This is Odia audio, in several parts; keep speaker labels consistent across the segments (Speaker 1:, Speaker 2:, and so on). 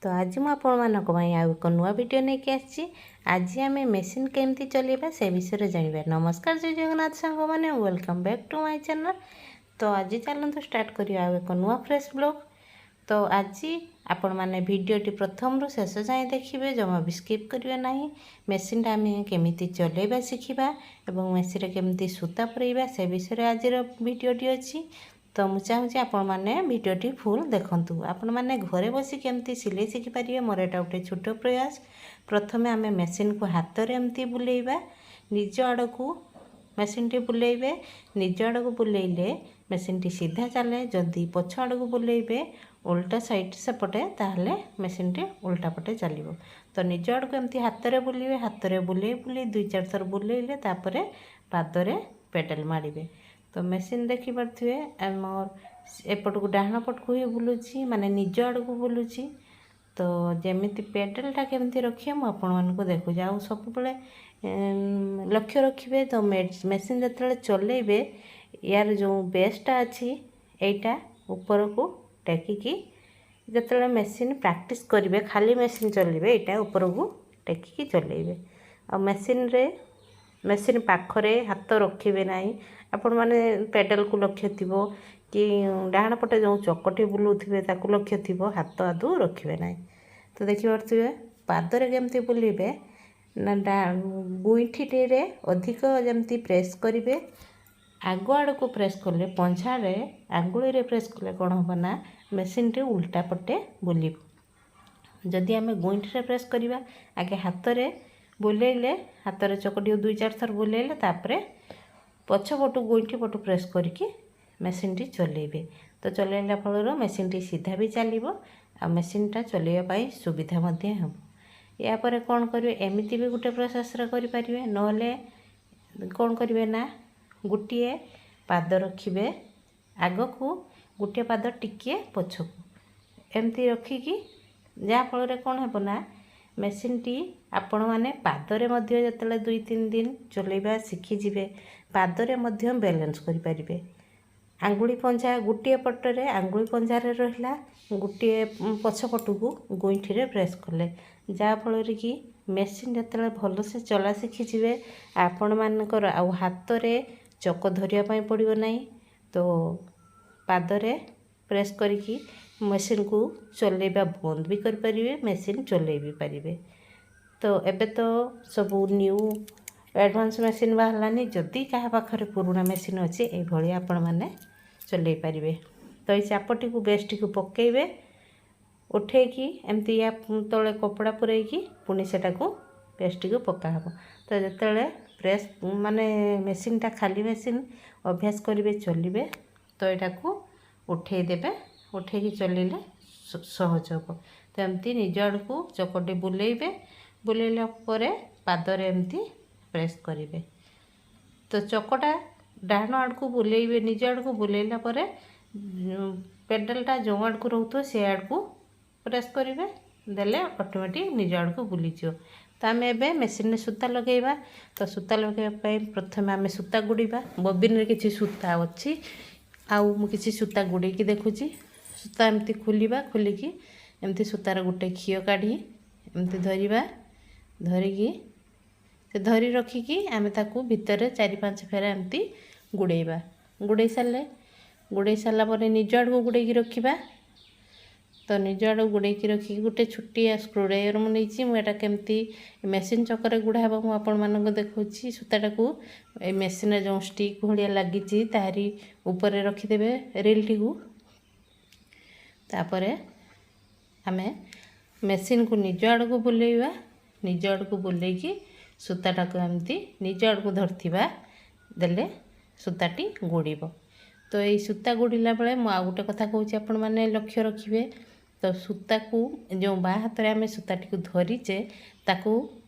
Speaker 1: ତ ଆଜି ମୁଁ ଆପଣମାନଙ୍କ ପାଇଁ ଆଉ ଏକ ନୂଆ ଭିଡ଼ିଓ ନେଇକି ଆସିଛି। ଆଜି ଆମେ ମେସିନ୍ କେମିତି ଚଲେଇବା ସେ ବିଷୟରେ ଜାଣିବା। ନମସ୍କାର, ଜୟ ଜଗନ୍ନାଥ ସାଙ୍ଗମାନେ, welcome back to my channel. ତ ଆଜି ଚାଲନ୍ତୁ ଷ୍ଟାର୍ଟ କରିବା ଆଉ ଏକ ନୂଆ ଫ୍ରେଶ୍ ବ୍ଲଗ୍। ତ ଆଜି ଆପଣମାନେ ଭିଡ଼ିଓଟି ପ୍ରଥମରୁ ଶେଷ ଯାଏଁ ଦେଖିବେ, ଜମା ବି ସ୍କିପ୍ କରିବେ ନାହିଁ। ମେସିନ୍ଟା ଆମେ କେମିତି ଚଲେଇବା ଶିଖିବା ଏବଂ ମେସିନ୍ରେ କେମିତି ସୂତା ପୁରେଇବା, ସେ ବିଷୟରେ ଆଜିର ଭିଡ଼ିଓଟି ଅଛି। ତ ମୁଁ ଚାହୁଁଛି ଆପଣମାନେ ଭିଡ଼ିଓଟି ଫୁଲ୍ ଦେଖନ୍ତୁ। ଆପଣମାନେ ଘରେ ବସି କେମିତି ସିଲେଇ ଶିଖିପାରିବେ, ମୋର ଏଇଟା ଗୋଟେ ଛୋଟ ପ୍ରୟାସ। ପ୍ରଥମେ ଆମେ ମେସିନ୍କୁ ହାତରେ ଏମିତି ବୁଲେଇବା। ନିଜ ଆଡ଼କୁ ମେସିନ୍ଟି ବୁଲେଇବେ। ନିଜ ଆଡ଼କୁ ବୁଲେଇଲେ ମେସିନ୍ଟି ସିଧା ଚାଲେ। ଯଦି ପଛ ଆଡ଼କୁ ବୁଲେଇବେ, ଓଲଟା ସାଇଡ଼୍ ସେପଟେ, ତାହେଲେ ମେସିନ୍ଟି ଓଲଟା ପଟେ ଚାଲିବ। ତ ନିଜ ଆଡ଼କୁ ଏମିତି ହାତରେ ବୁଲିବେ। ହାତରେ ବୁଲେଇ ବୁଲେଇ 2 4 ଥର ବୁଲେଇଲେ ତାପରେ ପାଦରେ ପେଡ଼ାଲ ମାରିବେ। ତ ମେସିନ୍ ଦେଖିପାରୁଥିବେ, ଆମର ଏପଟକୁ ଡାହାଣ ପଟକୁ ହିଁ ବୁଲୁଛି, ମାନେ ନିଜ ଆଡ଼କୁ ବୁଲୁଛି। ତ ଯେମିତି ପେଡ଼ାଲଟା କେମିତି ରଖିବେ, ମୁଁ ଆପଣମାନଙ୍କୁ ଦେଖୁଛି। ଆଉ ସବୁବେଳେ ଲକ୍ଷ୍ୟ ରଖିବେ, ତ ମେସିନ୍ ଯେତେବେଳେ ଚଲେଇବେ, ୟାର ଯେଉଁ ବେସ୍ଟା ଅଛି, ଏଇଟା ଉପରକୁ ଟେକିକି, ଯେତେବେଳେ ମେସିନ୍ ପ୍ରାକ୍ଟିସ୍ କରିବେ, ଖାଲି ମେସିନ୍ ଚଲେଇବେ, ଏଇଟା ଉପରକୁ ଟେକିକି ଚଲେଇବେ। ଆଉ ମେସିନ୍ରେ ମେସିନ୍ ପାଖରେ ହାତ ରଖିବେ ନାହିଁ। ଆପଣମାନେ ପେଡ଼ାଲକୁ ଲକ୍ଷ୍ୟ ଥିବ କି ଡାହାଣ ପଟେ ଯେଉଁ ଚକଟି ବୁଲୁଥିବେ ତାକୁ ଲକ୍ଷ୍ୟ ଥିବ, ହାତ ଆଦୌ ରଖିବେ ନାହିଁ। ତ ଦେଖିପାରୁଥିବେ, ପାଦରେ କେମିତି ବୁଲିବେ ନା ଗୁଇଠିଟିରେ ଅଧିକ ଯେମିତି ପ୍ରେସ୍ କରିବେ। ଆଗ ଆଡ଼କୁ ପ୍ରେସ୍ କଲେ, ପଞ୍ଝାରେ ଆଙ୍ଗୁଳିରେ ପ୍ରେସ୍ କଲେ କ'ଣ ହେବ ନା ମେସିନ୍ଟି ଉଲ୍ଟା ପଟେ ବୁଲିବ। ଯଦି ଆମେ ଗୁଇଠିରେ ପ୍ରେସ୍ କରିବା, ଆଗେ ହାତରେ ବୁଲେଇଲେ, ହାତରେ ଚକଟିକୁ 2 4 ଥର ବୁଲେଇଲେ, ତାପରେ ପଛପଟୁ ଗୋଇଠି ପଟୁ ପ୍ରେସ୍ କରିକି ମେସିନ୍ଟି ଚଲେଇବେ। ତ ଚଲେଇଲା ଫଳରେ ମେସିନ୍ଟି ସିଧା ବି ଚାଲିବ ଆଉ ମେସିନ୍ଟା ଚଲେଇବା ପାଇଁ ସୁବିଧା ମଧ୍ୟ ହେବ। ଏହାପରେ କ'ଣ କରିବେ? ଏମିତି ବି ଗୋଟେ ପ୍ରୋସେସ୍ରେ କରିପାରିବେ। ନହେଲେ କ'ଣ କରିବେ ନା ଗୋଟିଏ ପାଦ ରଖିବେ ଆଗକୁ, ଗୋଟିଏ ପାଦ ଟିକିଏ ପଛକୁ, ଏମିତି ରଖିକି, ଯାହାଫଳରେ କ'ଣ ହେବ ନା ମେସିନ୍ଟି ଆପଣମାନେ ପାଦରେ ମଧ୍ୟ ଯେତେବେଳେ 2 3 ଦିନ ଚଲେଇବା ଶିଖିଯିବେ, ପାଦରେ ମଧ୍ୟ ବାଲାନ୍ସ କରିପାରିବେ। ଆଙ୍ଗୁଳି ପଞ୍ଝା ଗୋଟିଏ ପଟରେ ଆଙ୍ଗୁଳି ପଞ୍ଝାରେ ରହିଲା, ଗୋଟିଏ ପଛ ପଟକୁ ଗୋଇଠିରେ ପ୍ରେସ୍ କଲେ, ଯାହାଫଳରେ କି ମେସିନ୍ ଯେତେବେଳେ ଭଲସେ ଚଲା ଶିଖିଯିବେ, ଆପଣମାନଙ୍କର ଆଉ ହାତରେ ଚକ ଧରିବା ପାଇଁ ପଡ଼ିବ ନାହିଁ। ତ ପାଦରେ ପ୍ରେସ୍ କରିକି ମେସିନ୍କୁ ଚଲେଇବା ବନ୍ଦ ବି କରିପାରିବେ, ମେସିନ୍ ଚଲେଇ ବି ପାରିବେ। ତ ଏବେ ତ ସବୁ ନ୍ୟୁ ଆଡ଼ଭାନ୍ସ ମେସିନ୍ ବାହାରିଲାନି। ଯଦି କାହା ପାଖରେ ପୁରୁଣା ମେସିନ୍ ଅଛି, ଏଇଭଳି ଆପଣମାନେ ଚଲେଇ ପାରିବେ। ତ ଏଇ ଚାପଟିକୁ ବେସ୍ଟିକୁ ପକାଇବେ, ଉଠେଇକି ଏମିତି ୟା ତଳେ କପଡ଼ା ପୂରେଇକି ପୁଣି ସେଟାକୁ ବେସ୍ଟିକୁ ପକା ହେବ। ତ ଯେତେବେଳେ ପ୍ରେସ୍ ମାନେ ମେସିନ୍ଟା ଖାଲି ମେସିନ୍ ଅଭ୍ୟାସ କରିବେ, ଚଲିବେ, ତ ଏଇଟାକୁ ଉଠେଇ ଦେବେ। ଉଠେଇକି ଚଲେଇଲେ ସହଜ ହେବ। ତ ଏମିତି ନିଜ ଆଡ଼କୁ ଚକଟି ବୁଲେଇବେ। ବୁଲେଇଲା ପରେ ପାଦରେ ଏମିତି ପ୍ରେସ୍ କରିବେ। ତ ଚକଟା ଡାହାଣ ଆଡ଼କୁ ବୁଲେଇବେ। ନିଜ ଆଡ଼କୁ ବୁଲେଇଲା ପରେ ପେଡ଼ାଲଟା ଯେଉଁ ଆଡ଼କୁ ରହୁଥିବ ସେ ଆଡ଼କୁ ପ୍ରେସ୍ କରିବେ, ଦେଲେ ଅଟୋମେଟିକ୍ ନିଜ ଆଡ଼କୁ ବୁଲିଯିବ। ତ ଆମେ ଏବେ ମେସିନ୍ରେ ସୂତା ଲଗାଇବା। ତ ସୂତା ଲଗାଇବା ପାଇଁ ପ୍ରଥମେ ଆମେ ସୂତା ଗୁଡ଼ିବା। ବବିନରେ କିଛି ସୂତା ଅଛି ଆଉ ମୁଁ କିଛି ସୂତା ଗୁଡ଼େଇକି ଦେଖୁଛି। ସୂତା ଏମିତି ଖୋଲିବା। ଖୋଲିକି ଏମିତି ସୂତାର ଗୋଟେ ଖିଅ କାଢ଼ି ଏମିତି ଧରିବା। ଧରିକି ସେ ଧରି ରଖିକି ଆମେ ତାକୁ ଭିତରେ 4 5 ଫେରା ଏମିତି ଗୁଡ଼େଇବା। ଗୁଡ଼େଇ ସାରିଲା ପରେ ନିଜ ଆଡ଼କୁ ଗୁଡ଼େଇକି ରଖିବା। ତ ନିଜ ଆଡ଼କୁ ଗୁଡ଼େଇକି ରଖିକି ଗୋଟେ ଛୋଟିଆ ସ୍କ୍ରୁ ଡ୍ରାଇଭର୍ ମୁଁ ନେଇଛି। ମୁଁ ଏଇଟା କେମିତି ମେସିନ୍ ଚକରେ ଗୁଡ଼ା ହେବ, ମୁଁ ଆପଣମାନଙ୍କୁ ଦେଖାଉଛି। ସୂତାଟାକୁ ଏ ମେସିନ୍ରେ ଯେଉଁ ଷ୍ଟିକ୍ ଭଳିଆ ଲାଗିଛି, ତାହାରି ଉପରେ ରଖିଦେବେ ରିଲ୍ଟିକୁ। ତାପରେ ଆମେ ମେସିନ୍କୁ ନିଜ ଆଡ଼କୁ ବୁଲେଇବା। ନିଜ ଆଡ଼କୁ ବୁଲେଇକି ସୂତାଟାକୁ ଏମିତି ନିଜ ଆଡ଼କୁ ଧରିଥିବା ଦେଲେ ସୂତାଟି ଗୁଡ଼ିବ। ତ ଏଇ ସୂତା ଗୁଡ଼ିଲା ବେଳେ ମୁଁ ଆଉ ଗୋଟେ କଥା କହୁଛି, ଆପଣମାନେ ଲକ୍ଷ୍ୟ ରଖିବେ। ତ ସୂତାକୁ ଯେଉଁ ବାଁ ହାତରେ ଆମେ ସୂତାଟିକୁ ଧରିଛେ, ତାକୁ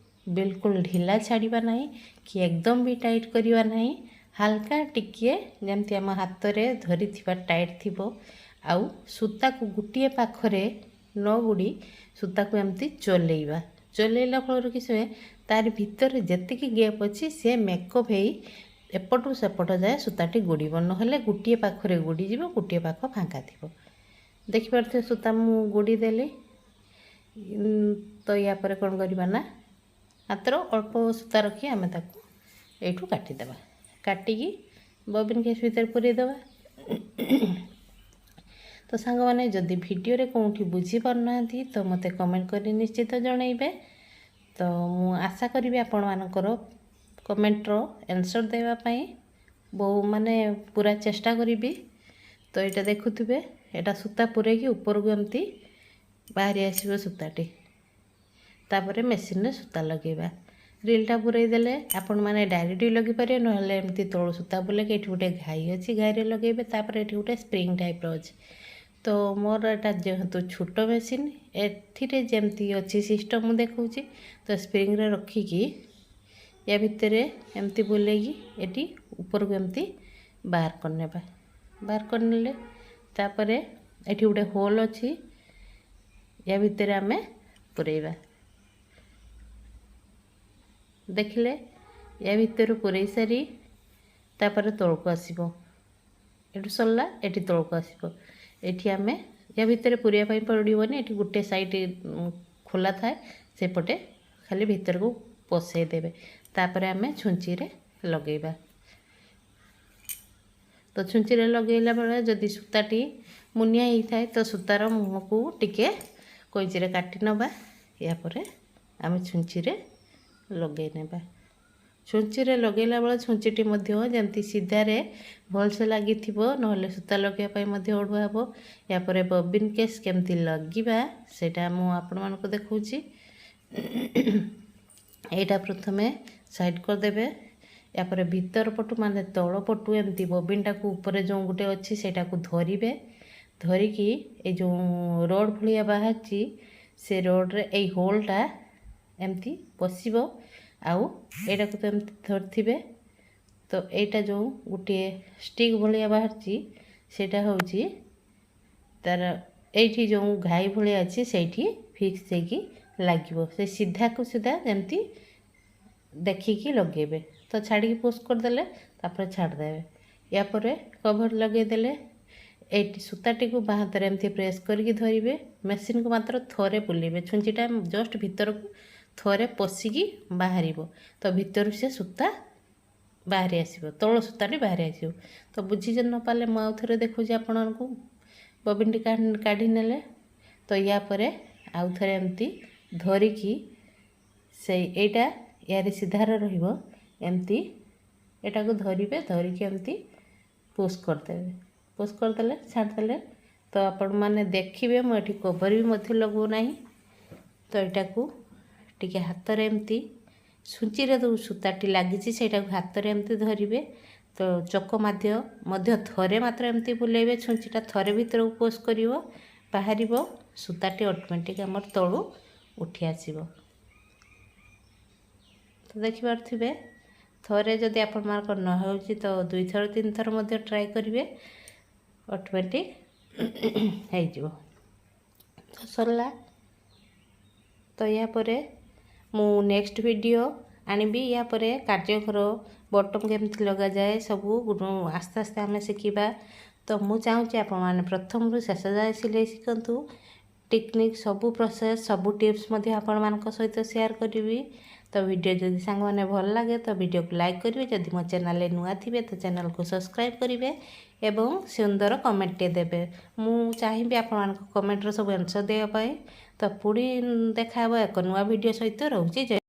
Speaker 1: ବିଲକୁଲ ଢିଲା ଛାଡ଼ିବା ନାହିଁ କି ଏକଦମ ବି ଟାଇଟ୍ କରିବା ନାହିଁ। ହାଲକା ଟିକିଏ ଯେମିତି ଆମ ହାତରେ ଧରିଥିବା ଟାଇଟ୍ ଥିବ। ଆଉ ସୂତାକୁ ଗୋଟିଏ ପାଖରେ ନ ଗୁଡ଼ି ସୂତାକୁ ଏମିତି ଚଲେଇବା। ଚଲେଇଲା ଫଳରେ କିଛି ହୁଏ, ତାରି ଭିତରେ ଯେତିକି ଗ୍ୟାପ୍ ଅଛି ସେ ମେକଅପ୍ ହେଇ ଏପଟୁ ସେପଟ ଯାଏ ସୂତାଟି ଗୁଡ଼ିବ। ନହେଲେ ଗୋଟିଏ ପାଖରେ ଗୁଡ଼ିଯିବ, ଗୋଟିଏ ପାଖ ଫାଙ୍କା ଥିବ। ଦେଖିପାରୁଥିବେ, ସୂତା ମୁଁ ଗୁଡ଼ି ଦେଲି। ତ ୟା ପରେ କ'ଣ କରିବା ନା, ମାତ୍ର ଅଳ୍ପ ସୂତା ରଖି ଆମେ ତାକୁ ଏଇଠୁ କାଟିଦେବା। କାଟିକି ବବିନ୍ କେସ୍ ଭିତରେ ପୂରେଇ ଦେବା। ତ ସାଙ୍ଗମାନେ, ଯଦି ଭିଡ଼ିଓରେ କେଉଁଠି ବୁଝିପାରୁନାହାନ୍ତି, ତ ମୋତେ କମେଣ୍ଟ କରି ନିଶ୍ଚିତ ଜଣାଇବେ। ତ ମୁଁ ଆଶା କରିବି ଆପଣମାନଙ୍କର କମେଣ୍ଟର ଆନ୍ସର୍ ଦେବା ପାଇଁ ବହୁ ମାନେ ପୁରା ଚେଷ୍ଟା କରିବି। ତ ଏଇଟା ଦେଖୁଥିବେ, ଏଇଟା ସୂତା ପୂରେଇକି ଉପରକୁ ଏମିତି ବାହାରି ଆସିବ ସୂତାଟି। ତାପରେ ମେସିନ୍ରେ ସୂତା ଲଗାଇବା। ରିଲ୍ଟା ପୂରେଇ ଦେଲେ ଆପଣମାନେ ଡାଇରେକ୍ଟ ବି ଲଗେଇ ପାରିବେ, ନହେଲେ ଏମିତି ତଳୁ ସୂତା ବୁଲେଇକି ଏଠି ଗୋଟେ ଘାଇ ଅଛି, ଘାଇରେ ଲଗାଇବେ। ତାପରେ ଏଠି ଗୋଟେ ସ୍ପ୍ରିଙ୍ଗ ଟାଇପ୍ର ଅଛି। ତ ମୋର ଏଇଟା ଯେହେତୁ ଛୋଟ ମେସିନ୍, ଏଥିରେ ଯେମିତି ଅଛି ସିଷ୍ଟମ୍ ମୁଁ ଦେଖାଉଛି। ତ ସ୍ପ୍ରିଙ୍ଗରେ ରଖିକି ୟା ଭିତରେ ଏମିତି ବୁଲେଇକି ଏଠି ଉପରକୁ ଏମିତି ବାହାର କରିନେବା। ବାହାର କରିନେଲେ ତାପରେ ଏଠି ଗୋଟେ ହୋଲ୍ ଅଛି, ୟା ଭିତରେ ଆମେ ପୂରେଇବା। ଦେଖିଲେ, ୟା ଭିତରୁ ପୂରେଇ ସାରି ତାପରେ ତଳକୁ ଆସିବ। ଏଠୁ ସରିଲା, ଏଠି ତଳକୁ ଆସିବ। ଏଠି ଆମେ ୟା ଭିତରେ ପୂରେଇବା ପାଇଁ ପଡ଼ିବନି। ଏଠି ଗୋଟେ ସାଇଡ଼୍ ଖୋଲା ଥାଏ, ସେପଟେ ଖାଲି ଭିତରକୁ ପସେଇ ଦେବେ। ତାପରେ ଆମେ ଛୁଞ୍ଚିରେ ଲଗେଇବା। ତ ଛୁଞ୍ଚିରେ ଲଗେଇଲା ବେଳେ ଯଦି ସୂତାଟି ମୁନିଆ ହେଇଥାଏ, ତ ସୂତାର ମୁହଁକୁ ଟିକେ କଇଁଚିରେ କାଟି ନେବା। ଏହାପରେ ଆମେ ଛୁଞ୍ଚିରେ ଲଗେଇ ନେବା। ଛୁଞ୍ଚିରେ ଲଗେଇଲା ବେଳେ ଛୁଞ୍ଚିଟି ମଧ୍ୟ ଯେମିତି ସିଧାରେ ଭଲସେ ଲାଗିଥିବ, ନହେଲେ ସୂତା ଲଗେଇବା ପାଇଁ ମଧ୍ୟ ଅଡ଼ୁଆ ହେବ। ଏହାପରେ ବବିନ୍ କେସ୍ କେମିତି ଲଗିବା, ସେଇଟା ମୁଁ ଆପଣମାନଙ୍କୁ ଦେଖାଉଛି। ଏଇଟା ପ୍ରଥମେ ସାଇଡ଼୍ କରିଦେବେ। ଏହାପରେ ଭିତର ପଟୁ, ମାନେ ତଳ ପଟୁ ଏମିତି ବବିନ୍ଟାକୁ ଉପରେ ଯେଉଁ ଗୋଟେ ଅଛି ସେଇଟାକୁ ଧରିବେ। ଧରିକି ଏଇ ଯେଉଁ ରଡ଼୍ ଭଳିଆ ବାହାରିଛି, ସେ ରଡ଼୍ରେ ଏଇ ହୋଲ୍ଟା ଏମିତି ପଶିବ। ଆଉ ଏଇଟାକୁ ତ ଏମିତି ଧରିଥିବେ। ତ ଏଇଟା ଯେଉଁ ଗୋଟିଏ ଷ୍ଟିକ୍ ଭଳିଆ ବାହାରିଛି, ସେଇଟା ହେଉଛି ତାର ଏଇଠି ଯେଉଁ ଘାଇ ଭଳିଆ ଅଛି, ସେଇଠି ଫିକ୍ସ ହେଇକି ଲାଗିବ। ସେ ସିଧାକୁ ସିଧା ଯେମିତି ଦେଖିକି ଲଗେଇବେ। ତ ଛାଡ଼ିକି ପୁସ୍ କରିଦେଲେ, ତାପରେ ଛାଡ଼ିଦେବେ। ୟା ପରେ କଭର୍ ଲଗେଇଦେଲେ ଏଇଠି ସୂତାଟିକୁ ବାଁ ହାତରେ ଏମିତି ପ୍ରେସ୍ କରିକି ଧରିବେ। ମେସିନ୍କୁ ମାତ୍ର ଥରେ ବୁଲେଇବେ। ଛୁଞ୍ଚିଟା ଜଷ୍ଟ ଭିତରକୁ ଥରେ ପଶିକି ବାହାରିବ, ତ ଭିତରୁ ସେ ସୂତା ବାହାରି ଆସିବ, ତଳ ସୂତାଟି ବାହାରି ଆସିବ। ତ ବୁଝି ନ ପାରିଲେ ମୁଁ ଆଉ ଥରେ ଦେଖାଉଛି ଆପଣଙ୍କୁ। ବବିନଟି କାଢ଼ି ନେଲେ, ତ ୟା ପରେ ଆଉ ଥରେ ଏମିତି ଧରିକି ସେଇ ଏଇଟା ୟାରି ସିଧାରେ ରହିବ। ଏମିତି ଏଟାକୁ ଧରିବେ, ଧରିକି ଏମିତି ପୁସ୍ କରିଦେବେ। ପୁସ୍ କରିଦେଲେ ଛାଡ଼ିଦେଲେ। ତ ଆପଣମାନେ ଦେଖିବେ, ମୁଁ ଏଠି କଭର୍ ବି ମଧ୍ୟ ଲଗାଉନାହିଁ। ତ ଏଇଟାକୁ ଟିକେ ହାତରେ ଏମିତି, ଛୁଞ୍ଚିରେ ଯେଉଁ ସୂତାଟି ଲାଗିଛି ସେଇଟାକୁ ହାତରେ ଏମିତି ଧରିବେ। ତ ଚକ ମଧ୍ୟ ଥରେ ମାତ୍ର ଏମିତି ବୁଲେଇବେ। ଛୁଞ୍ଚିଟା ଥରେ ଭିତରକୁ ପୁସ୍ କରିବ, ବାହାରିବ, ସୂତାଟି ଅଟୋମେଟିକ୍ ଆମର ତଳୁ ଉଠି ଆସିବ। ତ ଦେଖିପାରୁଥିବେ, ଥରେ ଯଦି ଆପଣମାନଙ୍କର ନ ହେଉଛି, ତ ଦୁଇଥର ତିନିଥର ମଧ୍ୟ ଟ୍ରାଏ କରିବେ, ଅଟୋମେଟିକ୍ ହେଇଯିବ। ତ ସରିଲା। ତ ଏହାପରେ ମୁଁ ନେକ୍ସଟ ଭିଡ଼ିଓ ଆଣିବି। ୟା ପରେ କାର୍ଯ୍ୟଘର ବଟମ୍ କେମିତି ଲଗାଯାଏ, ସବୁ ଆସ୍ତେ ଆସ୍ତେ ଆମେ ଶିଖିବା। ତ ମୁଁ ଚାହୁଁଛି ଆପଣମାନେ ପ୍ରଥମରୁ ଶେଷ ଯାଏ ସିଲେଇ ଶିଖନ୍ତୁ। ଟେକ୍ନିକ୍ ସବୁ, ପ୍ରୋସେସ୍ ସବୁ, ଟିପ୍ସ ମଧ୍ୟ ଆପଣମାନଙ୍କ ସହିତ ସେୟାର କରିବି। ତ ଭିଡ଼ିଓ ଯଦି ସାଙ୍ଗମାନେ ଭଲ ଲାଗେ, ତ ଭିଡ଼ିଓକୁ ଲାଇକ୍ କରିବେ। ଯଦି ମୋ ଚ୍ୟାନେଲରେ ନୂଆ ଥିବେ, ତ ଚ୍ୟାନେଲକୁ ସବସ୍କ୍ରାଇବ୍ କରିବେ ଏବଂ ସୁନ୍ଦର କମେଣ୍ଟଟିଏ ଦେବେ। ମୁଁ ଚାହିଁବି ଆପଣମାନଙ୍କ କମେଣ୍ଟର ସବୁ ଆନ୍ସର୍ ଦେବା ପାଇଁ। ତ ପୁଣି ଦେଖା ହେବ ଏକ ନୂଆ ଭିଡ଼ିଓ ସହିତ। ରହୁଛି, ଜୟ